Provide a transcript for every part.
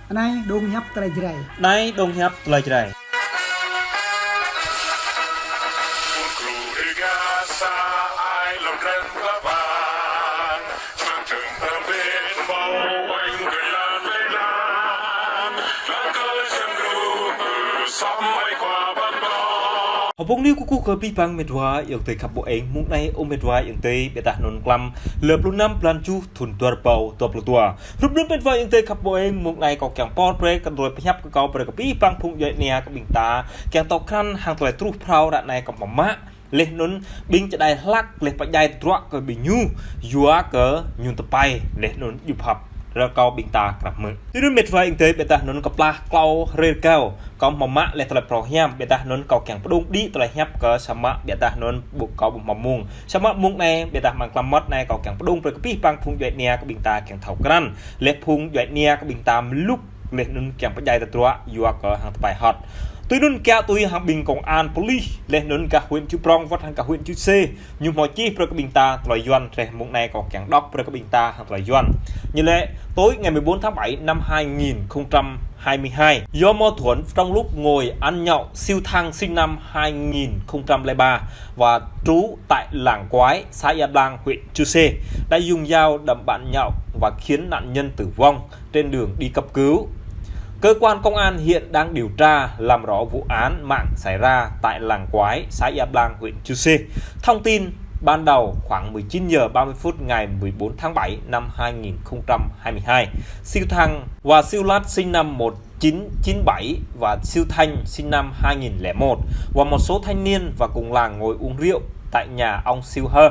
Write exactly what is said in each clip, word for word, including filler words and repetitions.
Anai dong hiăp tơlơi Jrai. Anai dong hiăp tơlơi Jrai. Hơpung niu kơkuh kơ abih bang met wa ayŏng adơi khăp ƀô̆ eng. Mông anai ơ met wa ayŏng adơi, ƀiădah anŭn mlam lơ pluh năm blan tơjuh thŭn dua rơbâo dua pluh dua. Hrup anŭn met wa ayŏng adơi khăp ƀô̆ eng, mông anai kâo kiăng pơhiăp brơi kơ tơlơi pơhiăp kơ kâo brơi kơ abih bang phung djuai ania kơ ƀing ta kiăng thâo krăn hăng tơlơi truh phrâo ră anai kơ mơmă. Laih anŭn ƀing čơđai hlak, laih pơdjai tơdruă kơ ƀing ñu, yua kơ ñu tơpai, laih anŭn djŭp hăp. Rơkâo ƀing ta krăp mơ̆. Tui anŭn met wa ayŏng adơi, ƀiădah anŭn kơplah klâo hrơi rơgao kâo mơmă laih tơlơi phrâo hiam, ƀiădah anŭn kâo kiăng pơdŏng đĭ tơlơi hiăp kơ samơ̆ ƀiădah anŭn ƀu kâo ƀu hmâo mông. Samơ̆ mông anai, ƀiădah mlam mlam mơ̆t anai kâo kiăng pơdŏng brơi kơ abih bang phung djuai ania kơ ƀing ta kiăng thâo krăn. Laih phung djuai ania kơ ƀing ta mlŭk, laih anŭn kiăng pơdjai tơdruă, yua kơ hăng tơpai hŏt. Tui anŭn kiaŏ tui hăng ƀing công an polis, laih anŭn gah huyện Chư Prông, wơ̆t hăng gah huyện Chư Sê, ñu hmâo čih brơi kơ ƀing ta tơlơi Yuan reh, mông anai kâo kiăng đŏk brơi kơ ƀing ta hăng tơlơi Yuan. Như lẽ, tối ngày mười bốn tháng bảy năm hai nghìn không trăm hai mươi hai, do mâu thuẫn trong lúc ngồi ăn nhậu, Siu Thăng sinh năm hai nghìn không trăm lẻ ba và trú tại Làng Quái, xã Ia Blang, huyện Chư Sê, đã dùng dao đâm bạn nhậu và khiến nạn nhân tử vong trên đường đi cấp cứu. Cơ quan công an hiện đang điều tra làm rõ vụ án mạng xảy ra tại Làng Quái, xã Ia Blang, huyện Chư Sê. Thông tin ban đầu, khoảng mười chín giờ ba mươi phút ngày mười bốn tháng bảy năm hai nghìn không trăm hai mươi hai, Siu Thăng và Siu Lát sinh năm một chín chín bảy và Siu Thanh sinh năm hai nghìn lẻ một và một số thanh niên và cùng làng ngồi uống rượu tại nhà ông Siu Hơ,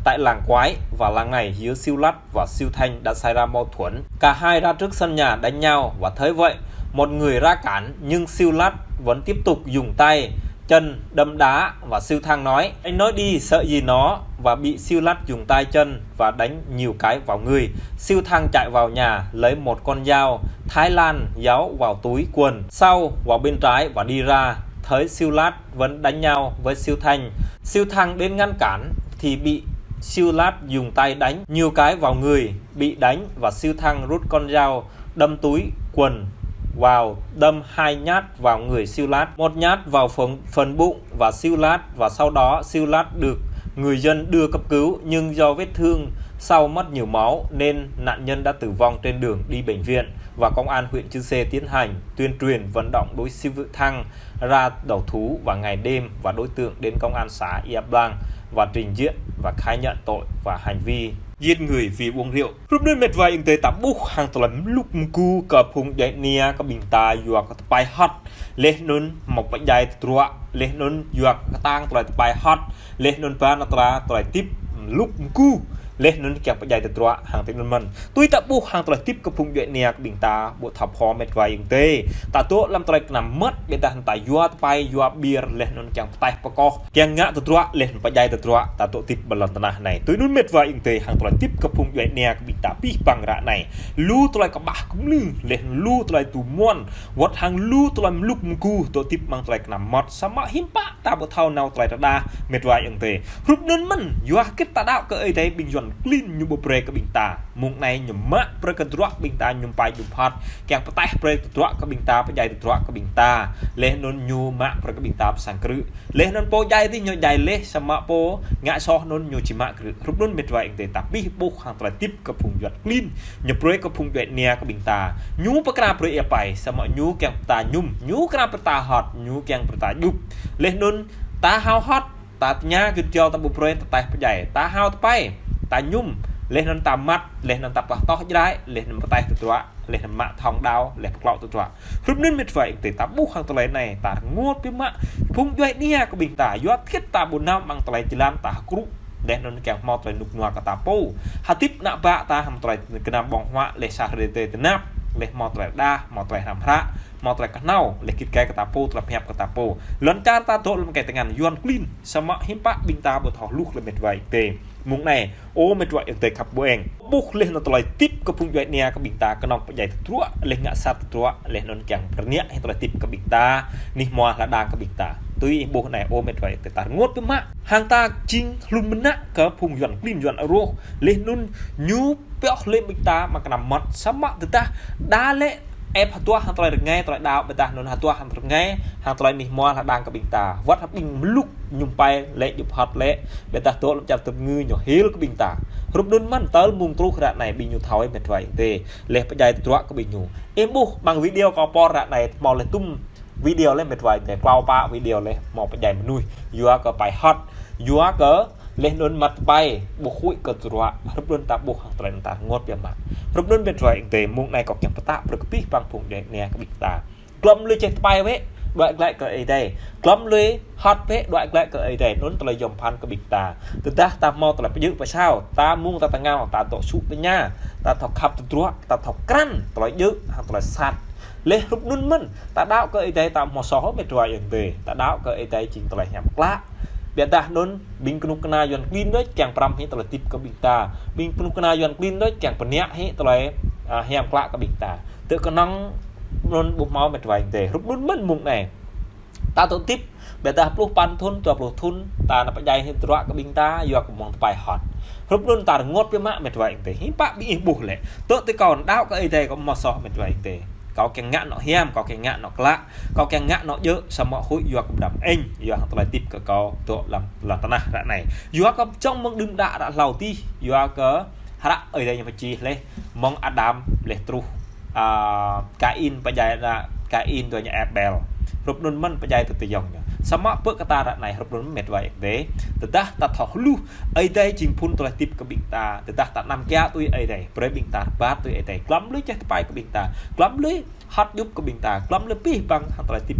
tại Làng Quái, và làng này giữa Siu Lát và Siu Thanh đã xảy ra mâu thuẫn. Cả hai ra trước sân nhà đánh nhau và thấy vậy, một người ra cản nhưng Siu Lát vẫn tiếp tục dùng tay, chân đấm đá và Siu Thăng nói: "Anh nói đi, sợ gì nó", và bị Siu Lát dùng tay chân và đánh nhiều cái vào người. Siu Thăng chạy vào nhà, lấy một con dao Thái Lan giấu vào túi quần, sau vào bên trái và đi ra. Thấy Siu Lát vẫn đánh nhau với Siu Thanh, Siu Thăng đến ngăn cản thì bị Siu Lát dùng tay đánh nhiều cái vào người, bị đánh và Siu Thăng rút con dao đâm túi quần vào, đâm hai nhát vào người Siu Lát, một nhát vào phần, phần bụng và Siu Lát, và sau đó Siu Lát được người dân đưa cấp cứu, nhưng do vết thương sâu mất nhiều máu nên nạn nhân đã tử vong trên đường đi bệnh viện, và công an huyện Chư Sê tiến hành tuyên truyền vận động đối Siu Thăng ra đầu thú vào ngày đêm và đối tượng đến công an xã Ia Blang và trình diện và khai nhận tội và hành vi giết người vì uống rượu. Hrup anŭn met wa ayŏng adơi, ta ƀuh hăng tơlơi mlŭk mgu kơ phung djuai ania kơ ƀing ta yua kơ tơpai hŏt. Laih anŭn hmâo pơdjai tơdruă, laih anŭn yua kơ kơtang tơlơi tơpai hŏt, laih anŭn ba nao tơlơi tơlơi tip mlŭk mgu, laih anŭn kiăng pơdjai tơdruă hăng tui anŭn mơ̆n. Tui ta ƀuh hăng tơlơi tip kơ phung djuai ania kơ ƀing ta ƀu thâo phrâo met wa ayŏng adơi. Ta dŏ lăm tơlơi kơnăm mơ̆t, ƀiădah ta yua tơpai, yua beer, laih anŭn kiăng pơtaih pơkoh, kiăng ngă tơdruă, laih anŭn pơdjai tơdruă, ta dŏ tip ƀơi lŏn tơnah anai. Tui anŭn met wa ayŏng adơi, hăng tơlơi tip kơ phung djuai ania kơ ƀing ta abih bang ră anai. Lu tơlơi kơƀah kơmlư, laih anŭn lu tơlơi tơmuăn, wơ̆t hăng lu tơlơi mlŭk mgu dŏ tip amăng tơlơi kơnăm mơ̆t, samơ̆ hiư̆m pă ta ƀu thâo nao tơlơi rơđah met wa ayŏng adơi. Hrup anŭn mơ̆n, yua hơget ta đaŏ kơ Ơi Adai ƀing Yuan klin ñu ƀu brơi kơ ƀing ta. Mông anai ñu mă brơi kơ tơdruă ƀing ta, ñu pai djŭp hăt, kiăng pơtaih brơi tơdruă kơ ƀing ta, pơdjai tơdruă kơ ƀing ta. Laih anŭn ñu mă brơi kơ ƀing ta pơ sang krư̆. Laih anŭn pô djai dih ñu djai laih, samơ̆ pô ngă soh anŭn ñu či mă krư̆. Hrup anŭn met wa ayŏng adơi, ta abih ƀuh hăng tơlơi tip kơ phung Yuan klin, ñu brơi kơ phung djuai ania kơ ƀing ta. Ñu pơkra brơi ia pai, samơ̆ ñu kiăng pơtă mơñum, ñu kra pơtă hŏt, ñu kiăng pơtă djŭp. Laih anŭn ta hao hŏt, ta tơña git jâo ta ƀu brơi, ta taih pơdjai, ta hao tơpai, ta mơñum, laih anŭn ta măt, laih anŭn ta pơtŏh Jrai, laih anŭn pơtaih tơdruă, laih anŭn mă thŏng đao, laih pơklŏ tơdruă. Hrup anŭn met wa ayŏng adơi, ta ƀuh hăng tơlơi anai, ta rơngot biă mă. Phung djuai ania kơ ƀing ta, yua hơget ta ƀu nao amăng tơlơi jơlan ta hơkrŭ, laih anŭn kiăng hmâo tơlơi rơnŭk rơnua kơ ta pô. Hơdip ană bă ta hăng tơlơi kơnăm ƀơ̆ng huă, laih sa hrơi tơnap, laih hmâo tơlơi rơđah, hmâo tơlơi hrăm hră, hmâo tơlơi kơhnâo, laih git gai kơ ta pô, tơlơi pơhiăp kơ ta pô. Lŏn čar ta dŏ lăm kơ tơngan Yuan klin, samơ̆ hiư̆m pă ƀing ta ƀu thâo hluh lĕ met wa ayŏng adơi. Mông anai, ơ met wa ayŏng adơi khăp ƀô̆ eng. Ƀuh laih anŭn tơlơi tip kơ phung djuai ania kơ ƀing ta, kơnơ̆ng pơdjai tơdruă, laih ngă sat tơdruă, laih anŭn kiăng pơrơngiă hĭ tơlơi tip kơ ƀing ta, anih hmua lŏn đang kơ ƀing ta. Tui ƀuh anai, ơ met wa ayŏng adơi, ta rơngot biă mă. Hăng ta jing hlŭn mơnă kơ phung Yuan klin Yuan rŏh, laih anŭn ñu pioh lĕ ƀing ta amăng kơnăm mơ̆t, samơ̆ tơdah đa lĕ ĕp hơduah hăng tơlơi rơngai tơlơi đaŏ, ƀiădah anŭn hơduah hăng tơlơi rơngai hăng tơlơi mih hmua hơđang kơ ƀing ta. Wơ̆t hăng ƀing mlŭk mơñum pai lĕ djŭp hŏt lĕ, ƀiădah dŏ lăm čar tơm ngư ñu hil kơ ƀing ta. Hrup anŭn mơ̆n tơl mông truh ră anai ƀing ñu thâo met wa ayŏng adơi. Leh pơdjai tơdruă kơ ƀing ñu. Ih ƀuh ƀăng video kâo pơr ră anai hmâo leh tum video leh met wa ayŏng adơi. Klâo pă video leh hmâo pơdjai mơnuih. Yua kơ pai hŏt. Yua kơ leh anŭn măt pai ƀu huĭ kơ tơdruă. Hrup anŭn ta ƀuh hăng tơlơi ta rơngot biă mă. Hrup anŭn met wa ayŏng adơi, mông anai kâo kiăng pơtă brơi kơ abih bang phung djuai ania kơ ƀing ta. Glŏm lui čeh tơpai wĕ, đuaĭ glaĭ kơ Ơi Adai. Glŏm lui hŏt wĕ, đuaĭ glaĭ kơ Ơi Adai. Anŭn tơlơi yom pơphan kơ ƀing ta. Tơdah ta hmâo tơlơi pơjơ̆ pơsao, ta mông ta tơngao, ta dŏ sŭ tơña, ta thâo khăp tơdruă, ta thâo krăn tơlơi djơ̆ hăng tơlơi sat. Leh hrup anŭn mơ̆n, ta đaŏ kơ Ơi Adai ta hmâo soh met wa ayŏng adơi. Ta đaŏ kơ Ơi Adai jing tơlơi hiam klă. Ƀiădah anŭn ƀing kơnuk kơna Yuan klin đôč kiăng pơrăm hĭ tơlơi tĭp kơ ƀing ta. Ƀing kơnuk kơna Yuan klin đôč kiăng pơniă hĭ tơlơi, a, hiam klă kơ ƀing ta. Tơ kơnơ̆ng anŭn ƀu hmâo met wa ayŏng adơi. Hrup anŭn mơ̆n mông anai. Ta dŏ tĭp, ƀiădah pluh păn thŭn, dua pluh thŭn, ta nao pơdjai hĭ tơdruă kơ ƀing ta, yua kơ mông tơpai hŏt. Hrup anŭn ta rơngot biă mă met wa ayŏng adơi. Hiư̆m pă ƀing ih ƀuh lĕ. Tơ tơ kâo đaŏ kơ Ơi Adai kâo hmâo soh met wa ayŏng adơi. Kâo kiăng ngă anŏ hiam, kâo kiăng ngă anŏ klă, kâo kiăng ngă anŏ djơ̆, samơ̆ huĭ yua kơ ƀu đăm eng, yua hăng tơlơi tĭp kơ kâo dŏ lăm, lăm tơnah ră anai. Yua kơ čong mơ̆ng đưm đă ră hlâo adih, yua kơ hră Ơi Adai ñu pơčih leh, mơ̆ng Adam leh truh, a, Kain pơdjai ană, Kain dua ñu Abel. Hrup anŭn mơ̆n pơdjai tơ tơyŏng ñu. Samơ̆ pơ kơ ta ră anai hrup anŭn met wa ayŏng adơi. Tơdah ta thâo hluh, Ơi Adai jing phŭn tơlơi tĭp kơ ƀing ta. Tơdah ta anăm kiaŏ tui Ơi Adai. Brơi ƀing ta rơbat tui Ơi Adai. Glŏm lui čeh tơpai kơ ƀing ta. Glŏm lui hŏt djŭp kơ ƀing ta. Glŏm lui abih bang hăng tơlơi tĭp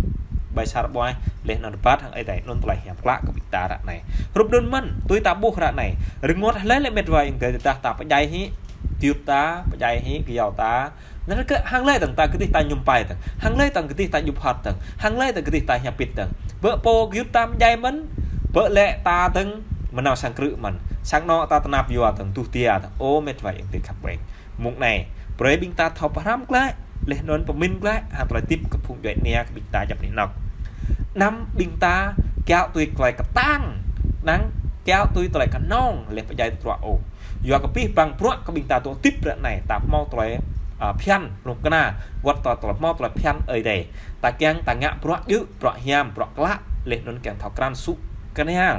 ƀai sar ƀuai. Leh anŭn rơbat hăng Ơi Adai. Anŭn tơlơi hiam klă kơ ƀing ta ră anai. Hrup anŭn mơ̆n, tui ta ƀuh ră anai. Rơngot hlơi lĕ met wa ayŏng adơi tơdah ta pơdjai hĭ. Gơyut ta, pơdjai hĭ gơyâo ta. Anŭn kơ hăng hlơi dơ̆ng ta kơdih ta mơñum pai dơ̆ng. Hăng hlơi dơ̆ng kơdih ta djŭp hŏt dơ̆ng. Hăng hlơi dơ̆ng kơdih ta hiam pĭt dơ̆ng. Bơ pô gơyut ta pơdjai mơ̆n. Bơ lĕ ta dơ̆ng mơnao sang krư̆ mơ̆n. Sang anŏ ta tơnap yua dơ̆ng, tuh tia dơ̆ng. Ơ met wa ayŏng adơi khăp ƀing. Mông anai, brơi ƀing ta thâo pơhrăm glaĭ, leh anŭn pơmĭn glaĭ, hăng tơlơi tĭp kơ phung djuai ania kơ ƀing ta djŏp anih anŏk. Anăm ƀing ta kiaŏ tui tơlơi kơtang, năng kiaŏ tui tơlơi kơnơ̆ng, leh pơdjai tơdruă ôh. Yua kơ abih bang bruă kơ ƀing ta dŏ tĭp ră anai, ta hmâo tơlơi, a, phiăn, kơnuk kơna, wơ̆t ta tơlơi hmâo tơlơi phiăn Ơi Adai. Ta kiăng ta ngă bruă djơ̆, bruă hiam, bruă klă, leh anŭn kiăng thâo krăn sŭ kơnăl.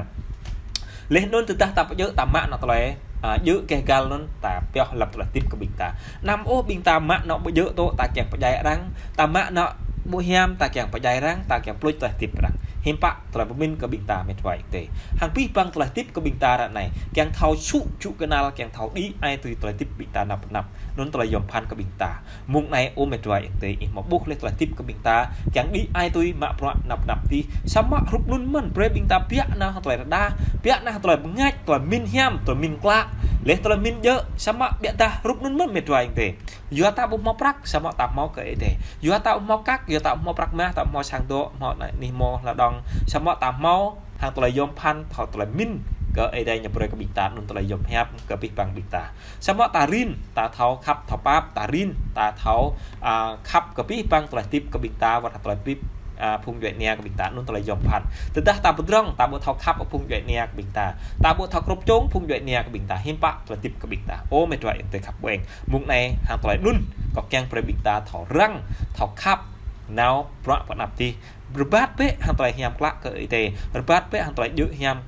Leh anŭn tơdah ta pơjơ̆ ta mă anŏ tơlơi, a, djơ̆ kơ găl anŭn ta pioh lăm tơlơi tĭp kơ ƀing ta. Anăm ôh ƀing ta mă anŏ ƀu djơ̆ tŏ ta kiăng pơdjai arăng, ta mă anŏ ƀu hiam ta kiăng pơdjai arăng, ta kiăng pơluč tơlơi tĭp arăng. Hiư̆m pă tơlơi pơmĭn kơ ƀing ta met wa ayŏng adơi. Hăng abih bang tơlơi tĭp kơ ƀing ta ră anai, kiăng thâo sŭ ču kơnăl, kiăng thâo đĭ ai tui tơlơi tĭp ƀing ta nao pơ anăp. Anŭn tơlơi yom pơphan kơ ƀing ta. Mông anai ơ met wa ayŏng adơi, ih hmâo ƀuh leh tơlơi tĭp kơ ƀing ta, kiăng đĭ ai tui mă bruă nao pơ anăp adih. Samơ̆ hrup anŭn mơ̆n, brơi ƀing ta biă nao tơlơi rơđah, biă nao tơlơi bơngač, tơlơi pơmĭn hiam, tơlơi pơmĭn klă, leh tơlơi pơmĭn djơ̆, samơ̆ biă dah hrup anŭn mơ̆n met wa ayŏng adơi. Yua ta ƀu hmâo prăk, samơ̆ ta hmâo kơ Ơi Adai. Yua ta ƀu hmâo kăk, yua ta ƀu hmâo prăk mah, ta ƀu hmâo sang dŏ, hmâo anai anih hmâo hla đŏng, samơ̆ ta hmâo hăng tơlơi yom pơphan, thâo tơlơi pơmĭn kơ Ơi Adai ñu brơi kơ ƀing ta, anŭn tơlơi yom hiăp kơ abih bang ƀing ta. Samơ̆ ta rin, ta thâo khăp, thâo pap, ta rin, ta thâo, a, khăp kơ abih bang tơlơi tĭp kơ ƀing ta, wơ̆t tơlơi tĭp, a, phung djuai ania kơ ƀing ta, anŭn tơlơi yom pơphan. Tơdah ta pơdrŏng, ta ƀu thâo khăp kơ phung djuai ania kơ ƀing ta. Ta ƀu thâo krŭp čong phung djuai ania kơ ƀing ta, hiư̆m pă tơlơi tĭp kơ ƀing ta. Ơ met wa ayŏng adơi khăp ƀing. Mông anai hăng tơlơi anŭn, kâo kiăng brơi ƀing ta thâo răng, thâo khăp, nao bruă pơ anăp adih. Rơbat bĕ hăng tơlơi hiam klă kơ Ơi Adai. Rơbat bĕ hăng tơlơi djơ̆ hiam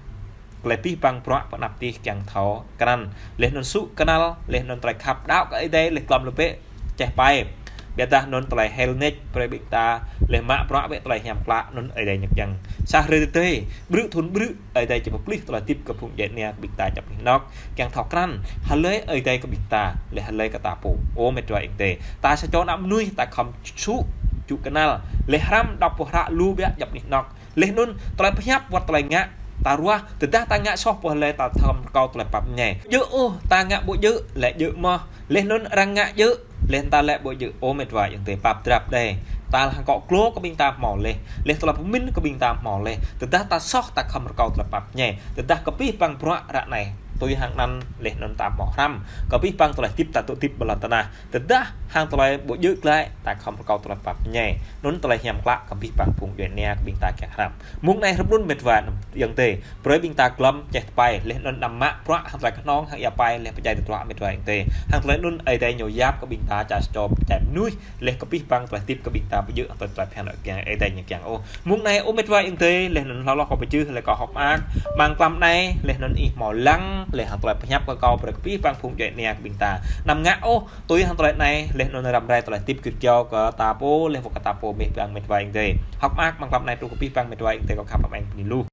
Tơlơi abih bang bruă pơ anăp adih kiăng thâo krăn. Leh anŭn sŭ kơnăl, leh anŭn tơlơi khăp đaŏ kơ Ơi Adai, leh glŏm lui bĕ čeh pai. Biă dah anŭn tơlơi hel net brơi ƀing ta, leh mă bruă bĕ tơlơi hiam klă anŭn Ơi Adai ñu kiăng. Sa hrơi tơdơi, brư̆ thŭn brư̆, Ơi Adai či pơplih tơlơi tĭp kơ phung djuai ania kơ ƀing ta djŏp anih anŏk. Kiăng thâo krăn, hlơi Ơi Adai kơ ƀing ta, leh hlơi kơ ta pô. Ơ met wa ayŏng adơi. Ta sa čô ană mơnuih, ta khŏm sŭ, ču kơnăl. Leh hrăm dŏp pơhră lu biă djŏp anih anŏk. Leh anŭn, tơlơi pơhiăp wơ̆t tơlơi ngă, ta ruah, tơdah ta ngă soh pô lĕ ta thâo rơkâo tơlơi pap mơñai. Djơ̆ ôh, ta ngă ƀu djơ̆, lĕ djơ̆ mơ̆. Leh anŭn arăng ngă djơ̆, leh ta lĕ ƀu djơ̆, ơ met wa ayŏng adơi pap drap đơi. Ta hăng akŏ glô kơ ƀing ta hmâo leh, leh tơlơi pơmĭn kơ ƀing ta hmâo leh. Tơdah ta soh ta khŏm rơkâo tơlơi pap mơñai. Tơdah kơ abih bang bruă ră anai, tui hăng anŭn laih anŭn ta hmâo hrăm kơ abih bang tơlơi hơdip ta tŭ hơdip ƀơi lŏn tơnah. Tơdah hăng tơlơi ƀu djơ̆ glaĭ, ta khŏm rơkâo tơlơi pap mơñai. Anŭn tơlơi hiam klă kơ abih bang phung djuai ania kơ ƀing ta kiăng hrăm. Mơ̆ng anai hrup anŭn met wa ayŏng adơi, brơi ƀing ta glŏm čeh tơpai, laih anŭn anăm mă bruă hăng tơlơi kơhnơ̆ng hăng ia pai laih pơdjai tơdruă met wa ayŏng adơi. Hăng tơlơi anŭn Ơi Adai ñu yap kơ ƀing ta ča sơčô pơdjai mơnuih, laih kơ abih bang tơlơi hơdip kơ ƀing ta ƀu djơ̆ hăng tơlơi pơhiăp anŭn kiăng Ơi Adai ñu kiăng ôh. Mơ̆ng anai ơ met wa ayŏng adơi, laih anŭn hloh hloh kâo pơjưh laih kâo hơ̆k mơak, amăng tlam anai, laih anŭn ih hmâo lăng, laih hăng tơlơi pơhiăp kơ kâo brơi kơ abih bang phung djuai ania kơ ƀing ta. Anăm ngă ôh, tui hăng tơlơi anai, laih anŭn răm rai tơlơi hơdip git gơyâo kơ ta pô, laih wơ̆t kơ ta pô mơ̆ng ƀing met wa ayŏng adơi. Hơ̆k mơak amăng tlam anai truh kơ abih bang met wa ayŏng adơi kâo khăp hăng ƀing lu.